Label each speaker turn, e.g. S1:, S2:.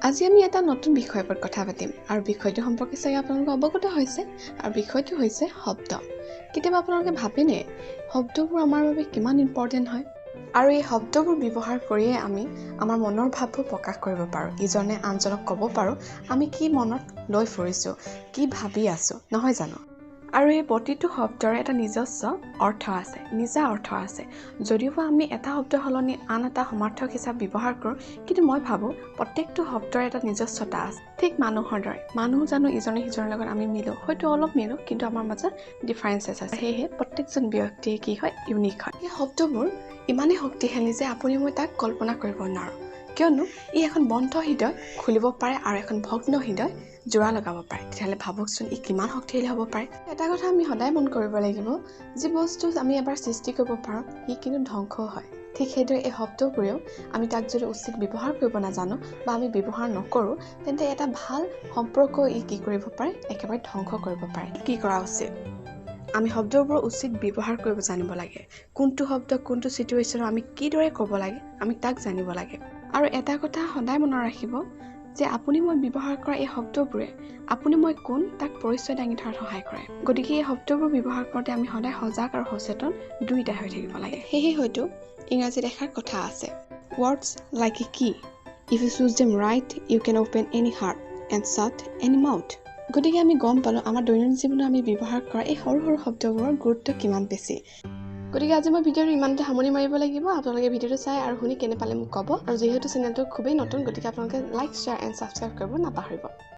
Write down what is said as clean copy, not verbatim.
S1: আজি আমি এটা নতুন বিষয়ৰ ওপৰত কথা পাতিম আৰু বিষয়টো সম্পৰ্কে চাগে আপোনালোক অৱগত হৈছে আৰু বিষয়টো হৈছে শব্দ। কেতিয়াবা আপোনালোকে ভাবেনে শব্দবোৰ আমাৰ বাবে কিমান ইম্পৰ্টেণ্ট হয় আৰু এই শব্দবোৰ ব্যৱহাৰ কৰিয়ে আমি আমাৰ মনৰ ভাৱবোৰ প্ৰকাশ কৰিব পাৰোঁ, ইজনে আনজনক ক'ব পাৰোঁ আমি কি মনত লৈ ফুৰিছোঁ, কি ভাবি আছোঁ, নহয় জানো? আৰু এই প্ৰতিটো শব্দৰ এটা নিজস্ব অৰ্থ আছে, নিজা অৰ্থ আছে। যদিওবা আমি এটা শব্দ সলনি আন এটা সমাৰ্থক হিচাপে ব্যৱহাৰ কৰোঁ, কিন্তু মই ভাবোঁ প্ৰত্যেকটো শব্দৰ এটা নিজস্বতা আছে। ঠিক মানুহৰ দৰে, মানুহ জানো ইজনে সিজনৰ লগত আমি মিলোঁ, হয়তো অলপ মিলোঁ, কিন্তু আমাৰ মাজত ডিফাৰেঞ্চেছ আছে। সেয়েহে প্ৰত্যেকজন ব্যক্তিয়ে কি হয়, ইউনিক হয়। এই শব্দবোৰ ইমানেই শক্তিশালী যে আপুনি মই তাক কল্পনা কৰিব নোৱাৰোঁ, কিয়নো ই এখন বন্ধ হৃদয় খুলিব পাৰে আৰু এখন ভগ্ন হৃদয় জোৰা লগাব পাৰে। তেতিয়াহ'লে ভাবকচোন ই কিমান শক্তিশালী হ'ব পাৰে। এটা কথা আমি সদায় মন কৰিব লাগিব, যি বস্তু আমি এবাৰ সৃষ্টি কৰিব পাৰোঁ সি কিন্তু ধ্বংস হয়। ঠিক সেইদৰে এই শব্দবোৰেও আমি তাক যদি উচিত ব্যৱহাৰ কৰিব নাজানো বা আমি ব্যৱহাৰ নকৰোঁ, তেন্তে এটা ভাল সম্পৰ্ক ই কি কৰিব পাৰে, একেবাৰে ধ্বংস কৰিব পাৰে। কি কৰা উচিত? আমি শব্দবোৰ উচিত ব্যৱহাৰ কৰিব জানিব লাগে। কোনটো শব্দ কোনটো চিটুৱেশ্যনত আমি কিদৰে ক'ব লাগে আমি তাক জানিব লাগে। আৰু এটা কথা সদায় মনত ৰাখিব যে আপুনি মই ব্যৱহাৰ কৰা এই শব্দবোৰে আপুনি মই কোন তাক পৰিচয় দাঙি ধৰাত সহায় কৰে। গতিকে এই শব্দবোৰ ব্যৱহাৰ কৰোঁতে আমি সদায় সজাগ আৰু সচেতন দুয়োটাই হৈ থাকিব লাগে। সেয়েহে হয়তো ইংৰাজীত এষাৰ কথা আছে, words like a key, if you choose them right you can open any heart and shut any mouth. গতিকে আমি গম পালোঁ আমাৰ দৈনন্দিন জীৱনত আমি ব্যৱহাৰ কৰা এই সৰু সৰু শব্দবোৰৰ গুৰুত্ব কিমান বেছি। গতিকে আজি মই ভিডিঅ'টো ইমানতে সামৰণি মাৰিব লাগিব। আপোনালোকে ভিডিঅ'টো চাই আৰু শুনি কেনে পালে মোক ক'ব। আৰু যিহেতু চেনেলটো খুবেই নতুন, গতিকে আপোনালোকে লাইক, শ্বেয়াৰ এণ্ড ছাবস্ক্ৰাইব কৰিব নাপাহৰিব।